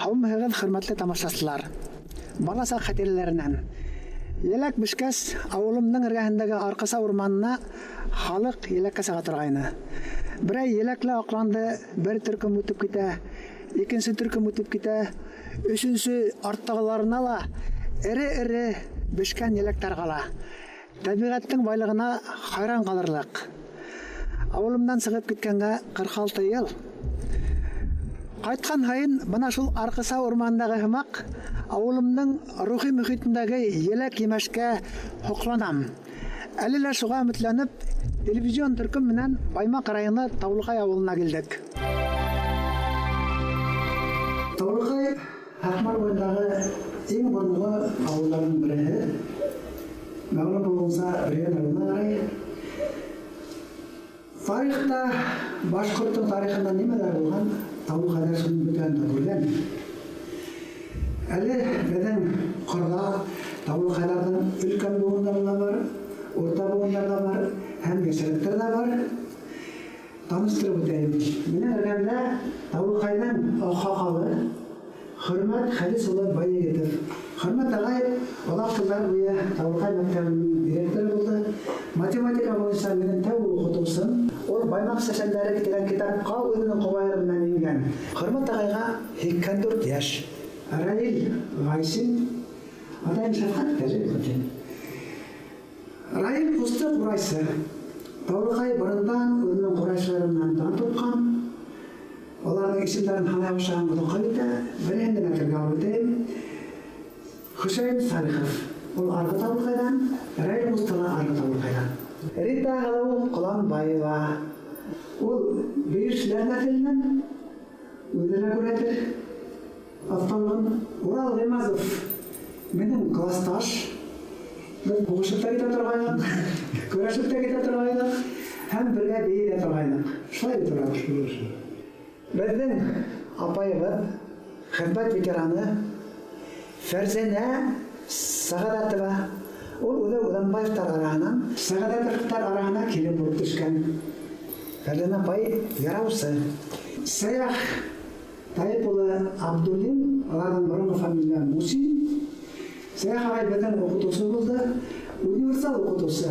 Һаумыһығыҙ, хөрмәтле тамашасылар. Бала саҡ хәтирәләренән. Еләк бешкәс, ауылымдың эргәһендәге Арҡаса урманына халыҡ еләккә сыға торғайны. Берәй еләкле аҡланды, бер төркөм үтеп китә, икенсе төркөм үтеп китә, өсөнсө арттағыларына ла эре-эре бешкән еләктәр ҡала. Тәбиғәттең байлығына хайран ҡалырлыҡ. Ауылымдан сығып киткәнгә 46 йыл. Ҡайтҡан һайын бына шул Арҡаса урманындағы һымаҡ ауылымдың рухи мөхитендәге еләк-емешкә һоҡланам. Әле лә шуға өмөтләнеп, телевизион төркөм менән Баймаҡ районы Таулыҡай ауылына килдек. Таулыҡай Һаҡмар буйындағы иң боронғо ауылдарҙың береһе. Мәғлүм булыуынса, Бөрйән районына ҡарай. Тарихта, башҡорттоң тарихында нимәләр булған, Таулыҡайҙар шуның бөтәһен дә күргән. Әле беҙҙең ҡорҙа Таулыҡайҙарҙың өлкән быуындары ла бар, урта быуындар ҙа бар һәм йәшерәктәр ҙә бар. Таныштырып үтәйем. Минең эргәмдә Таулыҡайҙың аҡһаҡалы Хөрмәт Хәдис улы Байегетов. Хөрмәт ағай оҙаҡ йылдар буйы Таулыҡай мәктәбенең директоры булды. Математика буйынса минең тәүге уҡытыусым. Ул Баймаҡ сәсәндәре тигән китапҡа үҙенең ҡобайыры менән ингән. Хөрмәт ағайға 84 йәш. Раил Ғайсин, атайым Шәфҡәт тә. Раил ҡусты ҡурайсы. Таулыҡай борондан үҙенең ҡурайсылары менән дан тотҡан. Уларҙың исемдәрен һанай башлаған оҙаҡҡа китә. Береһен генә телгә алып үтәйем. Хөсәйен Салихов. Ул Арғы Таулыҡайҙан, Раил ҡусты ла Арғы Таулыҡайҙан. Рита Һылыу Ҡоланбаева. Ул бейеүселәр нәҫеленән, үҙе лә күрәтер оҫталығын. Урал Ғимазов минең класташ. Беҙ һуғышып та китә торғайныҡ, көрәшеп тә китә торғайныҡ һәм бергә бейей ҙә торғайныҡ. Шулай бит, Урал? Шулай. Беҙҙең апайыбыҙ, хеҙмәт ветераны Фәрзәнә Сәғәҙәтова. Ул үҙе Уҙанбаевтар араһынан, Сәғәҙәтовтар араһына килен булып төшкән. Фәрзәнә апай яраусы. Сәйәх Тайып улы Абдуллин, уларҙың боронғо фамилия Мусин. Сәйәх ағай беҙҙең уҡытыусы булды, универсал уҡытыусы.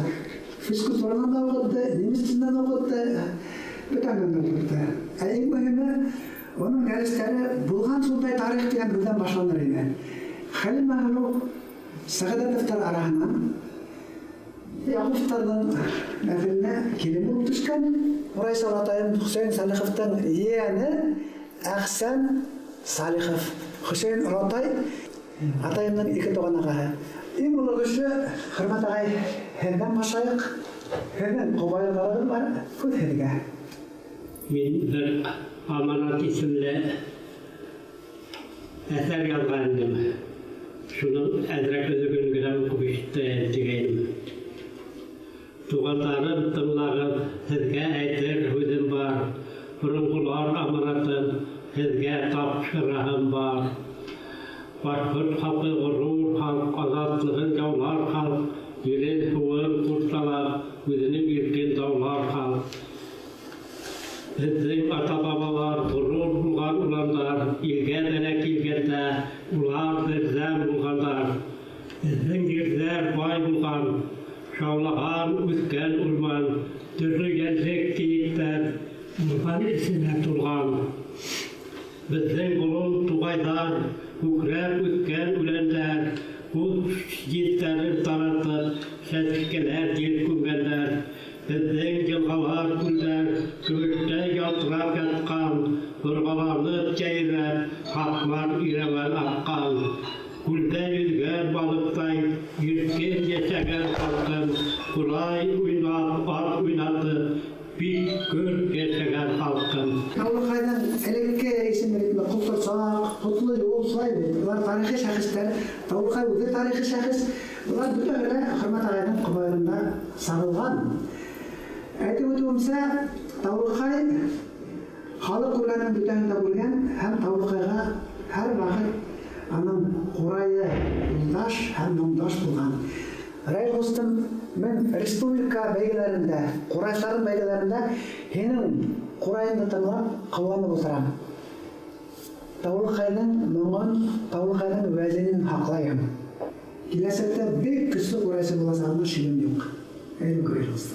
Физкультуранан да уҡытты, немец теленән уҡытты, бөтәһенән дә уҡытты. Ә иң мөһиме, уның дәрестәре булған шундай тарих тигән һүҙҙән башланыр ине. Хәлил Мәһлүк Сәғәҙәтовтар араһынан Яҡуповтарҙың нәҫеленә килен булып төшкән. Ҡурайсы олатайым Хөсәйен Салиховтың ейәне Әхсән Салихов. Хөсәйен олатай атайымдың ике туған ағаһы. Иң оло кеше, Хөрмәт ағай, һеҙҙән башлайыҡ. Һеҙҙең ҡобайырҙарығыҙ бар, һүҙ һеҙгә. Мин бер Аманат исемле әҫәр яҙған инем. Шуның әҙерәк өҙөгөн генә уҡып ишеттем тигәйнем. Туғандарым, тыңлағыҙ, һеҙгә әйтер һүҙем бар. Боронғолар аманатын һеҙгә тапшыраһым бар. Башҡорт халҡы ғорур халыҡ, азатлығын яулар халыҡ, ерен һыуын ҡурсалап, үҙенең иркен даулар халыҡ. Беҙҙең ата-бабалар ғорур булған уландар, илгә бәлә килгәндә улар берҙәм булғандар. Беҙҙең ерҙәр бай булған, шаулаған үҫкән урман, төрлө йәнлек кейектәр урман эсенә тулған. Беҙҙең болон туғайҙар, күкрәп үҫкән үләндәр, үҙ еҫтәрен таратып, сәскәләр ер күмгәндәр. Беҙҙең йылғалар, күлдәр көмөштәй ялтырап ятҡан, борғаланып йәйрәп, Һаҡмар ирәүән аҡҡан. Күлдә йөҙгән балыҡтай иркен йәшәгән халҡым, ҡурай уйнап, ат уйнатып, бик көр йәшәгән халҡым. Таулыҡайҙың элекке исеме бит Ҡоторсаҡ, Ҡотло юл, шулай бит. Улар тарихи шәхестәр, Таулыҡай үҙе тарихи шәхес. Улар бөтәһе лә Хөрмәт ағайҙың ҡобайырында сағылған. Әйтеп үтеүемсә, Таулыҡай халыҡ күргәнен бөтәһен дә күргән һәм Таулыҡайға һәр ваҡыт аның ҡурайы юлдаш һәм моңдаш булған. Раил ҡустым, мин республика бәйгеләрендә, ҡурайсыларҙың бәйгеләрендә һинең ҡурайыңды тыңлап ҡыуанып ултырам. Таулыҡайҙың моңон, Таулыҡайҙың вәзенен һаҡлайым. Киләсәктә бик көслө ҡурайсы буласағына шигем юҡ. Әйҙә күрербеҙ.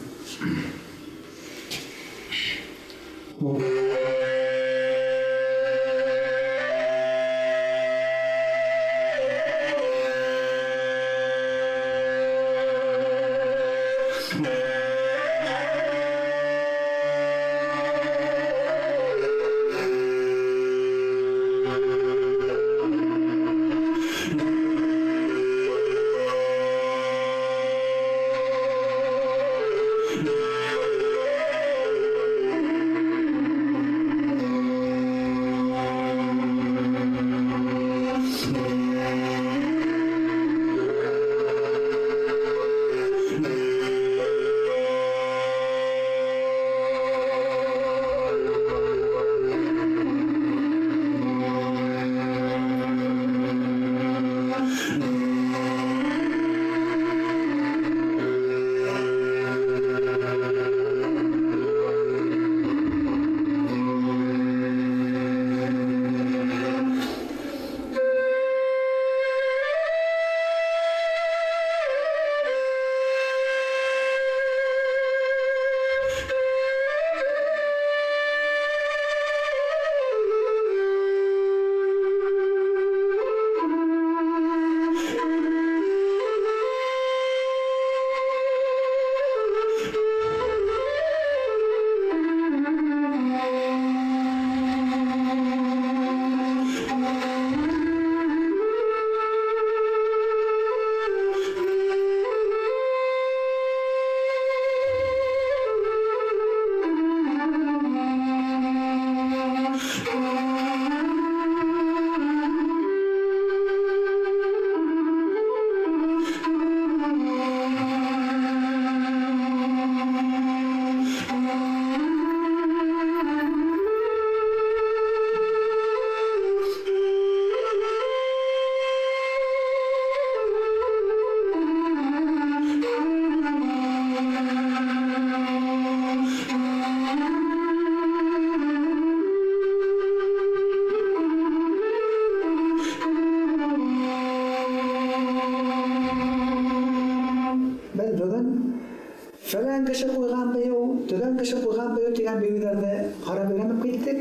Фәлән кеше ҡуйған бейеү, төгән кеше ҡуйған бейеү тигән бейеүҙәрҙе ҡарап өйрәнеп киттек.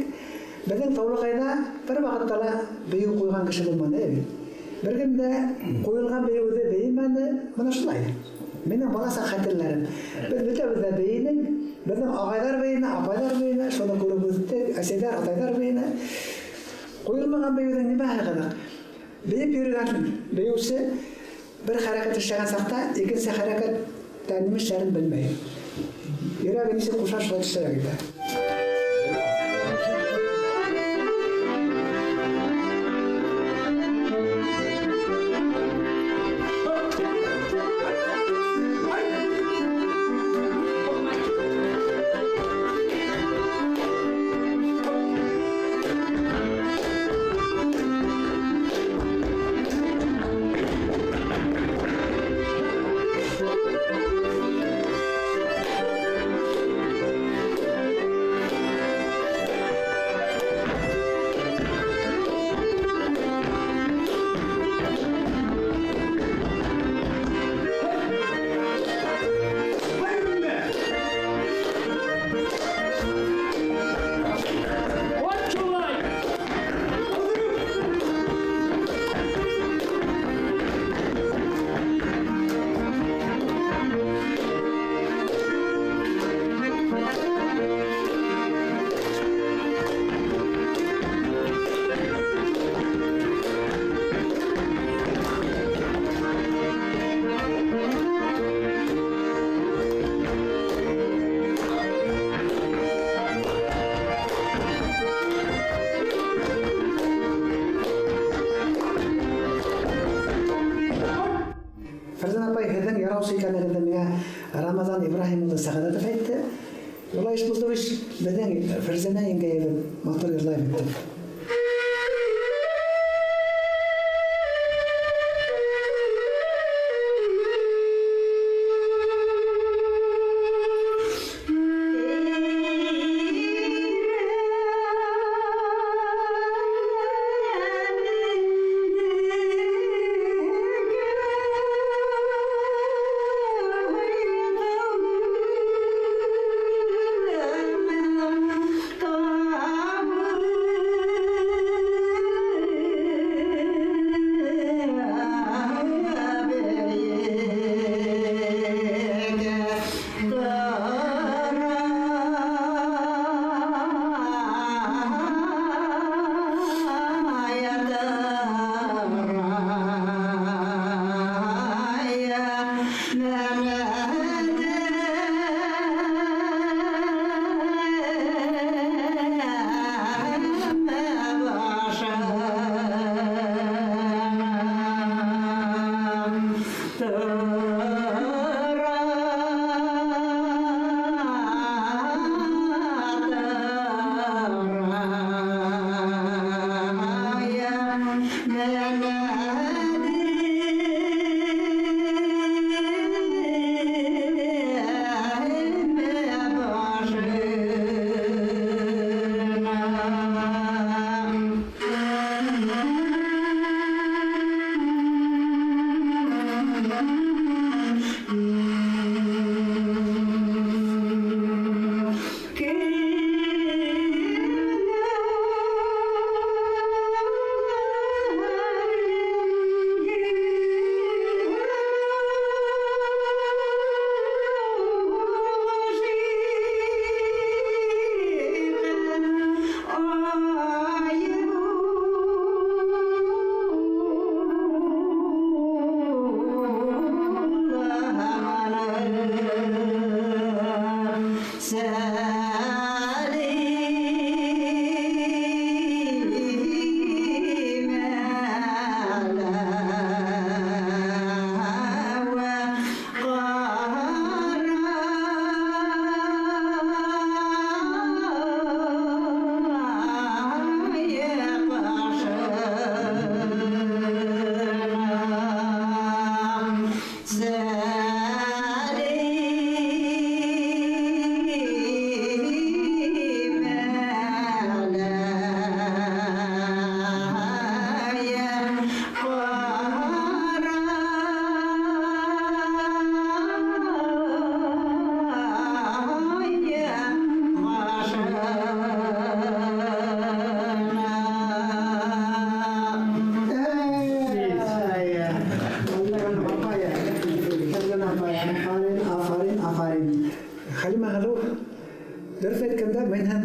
Беҙҙең Таулыҡайҙа бер ваҡытта ла бейеү ҡуйған кеше булманы бит. Бер кем дә ҡуйылған бейеүҙе бейемәне, бына шулай. Минең бала саҡ хәтерләрем. Беҙ бөтәбеҙ ҙә бейенек, беҙҙең ағайҙар бейене, апайҙар бейене, шуны күреп үҫтек, әсәйҙәр, атайҙар бейене. Ҡуйылмаған бейеүҙең нимәһе ҡыҙыҡ? Бейеп йөрөгән бейеүсе бер хәрәкәт эшләгән саҡта икенсе хәрәкәт нимәләрен белмәй. Йөрәге нисек ҡуша, шулай төшөрә китә. Икәнлегендә миңә Рамазан Ибраһим улы Сәғәҙәтов әйтте. Улай эш булды бит, беҙҙең Фәрзәнә еңгәйебеҙ матур йырлай бит.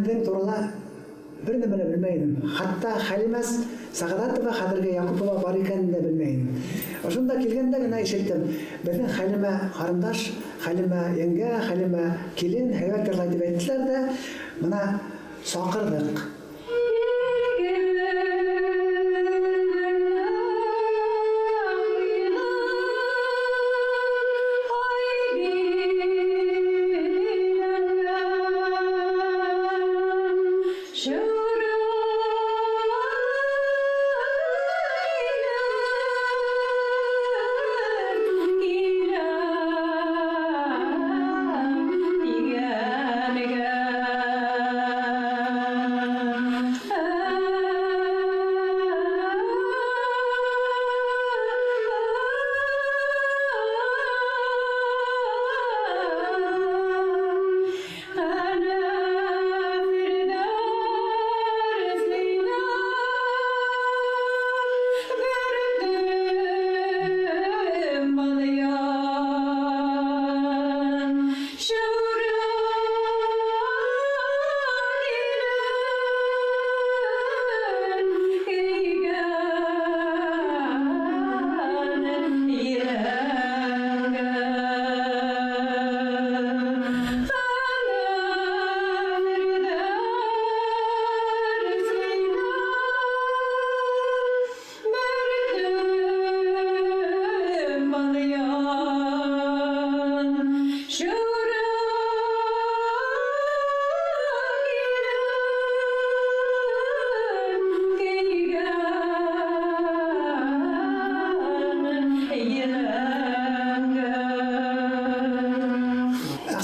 һеҙҙең турала бер нәмә лә белмәй инем. Хатта Хәлимә Сәғәҙәтова хәҙерге Яҡупова бар икәнен дә белмәй инем. Ошонда килгәндә генә ишеттем. Беҙҙең Хәлимә ҡарындаш, Хәлимә еңгә, Хәлимә килен һәйбәт йырлай тип әйттеләр ҙә, бына саҡырҙыҡ.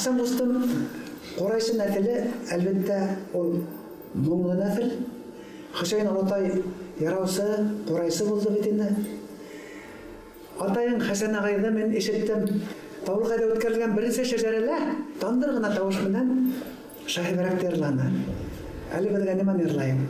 Әхсән ҡустым, Ҡурайсы нәҫеле, әлбиттә, ул моңло нәҫел. Хөсәйен олатай яраусы, ҡурайсы булды бит инде. Атайың Хәсән ағайҙы мин ишеттем. Таулыҡайҙа үткәрелгән беренсе шәжәрәлә тандыр ғына тауыш менән Шаһибәрәкте йырланы. Әле беҙгә нимәне йырлайың?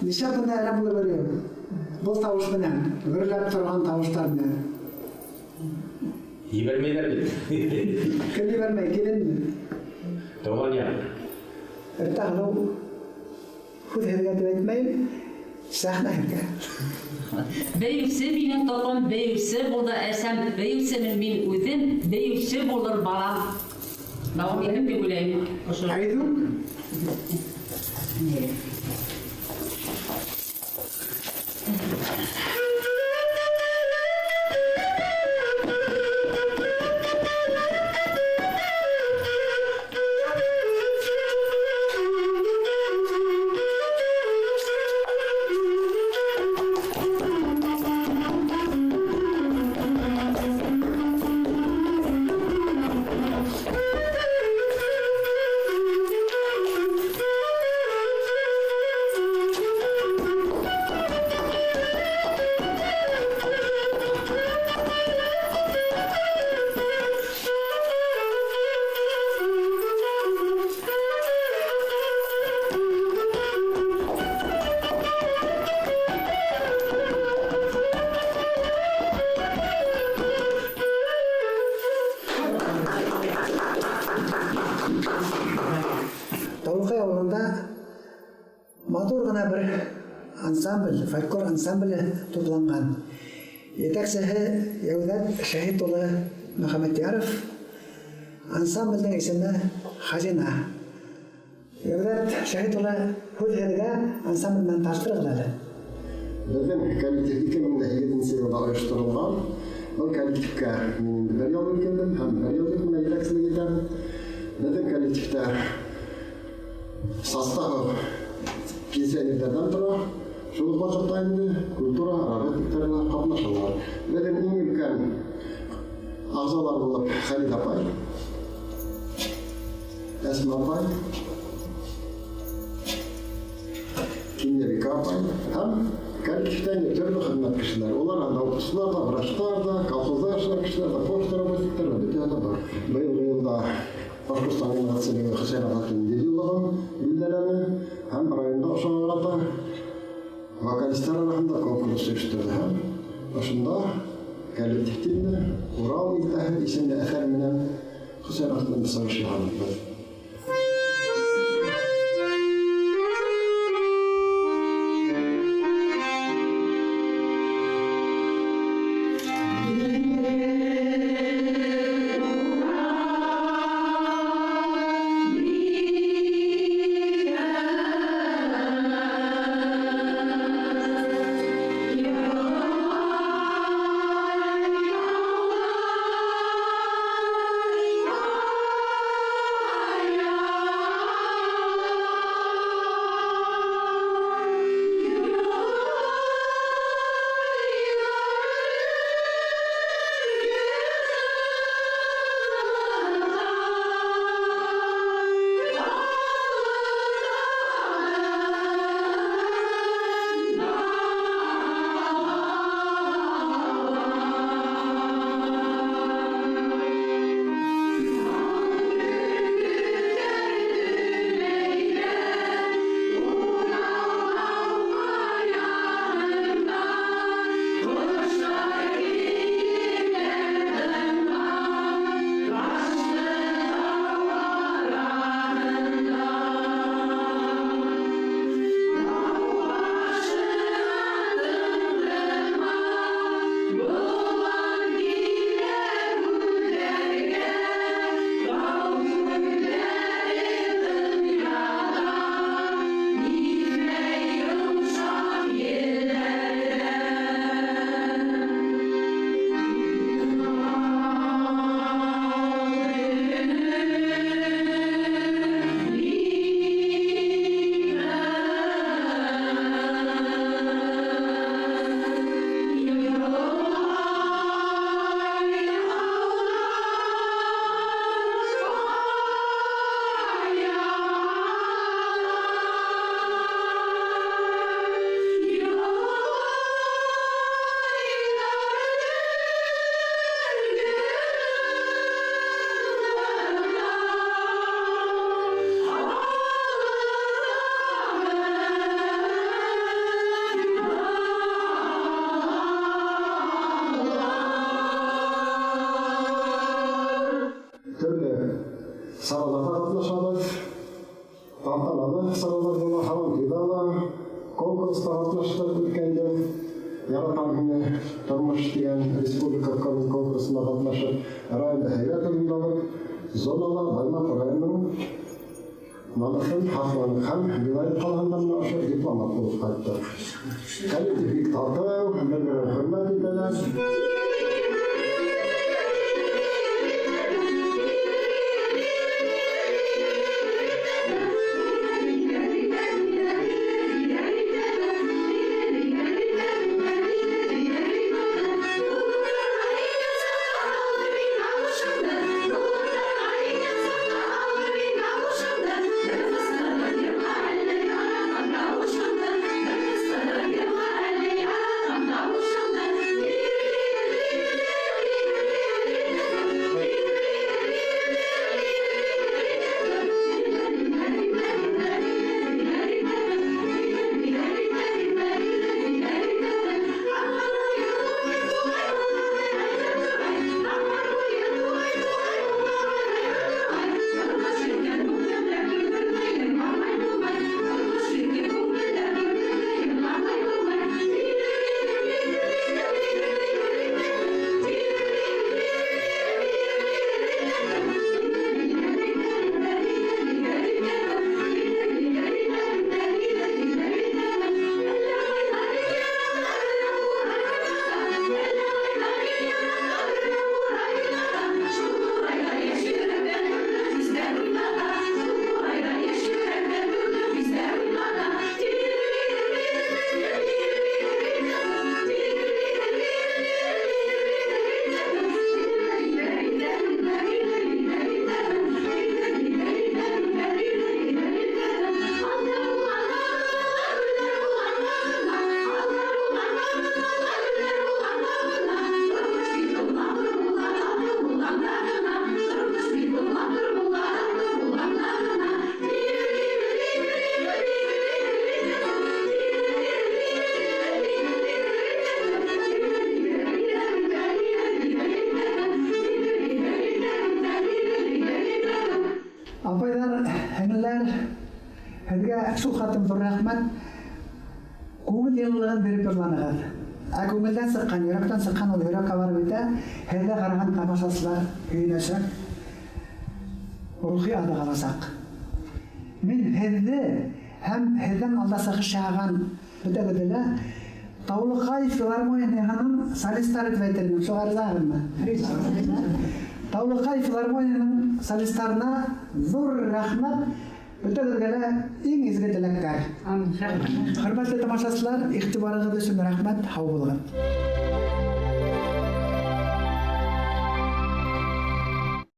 Нисә бында әләм булып йөрөйөм? Был тауыш менән, гөрләп торған тауыштар менән. Ебәрмәйҙәр бит. Кем ебәрмәй, киленме? Тыуған яҡ. Иртә һылыу һүҙ һеҙгә тип әйтмәйем. Сәхнә һеҙгә. Бейеүсе минең тоҡом, бейеүсе булды әсәм, бейеүсемен мин үҙем, бейеүсе булыр балам. Дауам итеп тип уйлайым. Айҙук. Тауылҡай ауылында матур ғына бер ансамбль, фольклор ансамбле тупланған. Етәксеһе Йәүҙәт Шәһит улы Мөхәммәтйәров. Ансамблдең исеме Хазина. Йәүҙәт Шәһит улы, һүҙ һеҙгә, ансамбль менән таныштырығыҙ әле. Беҙҙең коллектив 2008 йылда ойошторолған. Был коллективҡа мин бер йыл килдем һәм бер йыл менән етәкселек итәм. Беҙҙең коллективта составы пенсионерҙарҙан тора. Шул уҡ ваҡытта инде культура работниктары ла ҡатнашалар. Беҙҙең иң өлкән ағзалар булып Хәлит апай, Әсмә апай, Кинйәбикә апай һәм коллективта инде төрлө хеҙмәт кешеләр. Улар анда уҡытыусылар ҙа, врачтар ҙа, колхозда эшләгән кешеләр ҙә, почта работниктары ҙа, бөтәһе лә бар. Быйылғы йылда Башҡортостан йәмәғәтселеге Хөсәйен ағай 100 йыллығын билдәләне һәм районда ошоға ҡарата вокалистар араһында конкурс ойошторҙо һәм ошонда коллективты инде Урал иртәһе исемле әҫәр менән Хөсәйен ағай сығыш яһаныҡ беҙ. Сараларҙа ҡатнашабыҙ, тантаналы саралар була, һабантуйҙа ла, Конкурста ҡатнаштыҡ үткән йыл. Яратам һине тормош тигән республика конкурсында ҡатнашып, районда һәйбәт урын алып, зонала Баймаҡ районының намыҫын һаҡланыҡ һәм Белорет ҡалаһында мына ошо дипломат булып ҡайттыҡ. Коллектив бик татыу, бер-берен хөрмәт итәләр. Апайҙар, һеңлеләр, һеҙгә шул хәтлем ҙур рәхмәт. Күңел йылылығын биреп йырланығыҙ. Ә күңелдән сыҡҡан, йөрәктән сыҡҡан ул йөрәккә барып етә. Һеҙҙә ҡараған тамашасылар һөйөнәсәк, рухи аҙыҡ аласаҡ. Мин һеҙҙе һәм һеҙҙән алда сығыш яһаған бөтәгеҙҙе лә Таулыҡай филармонияһының солистары тип әйтер инем. Шуға ризаһығыҙмы? Риза. Таулыҡай филармонияһының солистарына ҙур рәхмәт. Бөтәгеҙгә лә иң изге теләктәр. Хөрмәтле тамашасылар, иғтибарығыҙ өсөн рәхмәт. Һау булығыҙ.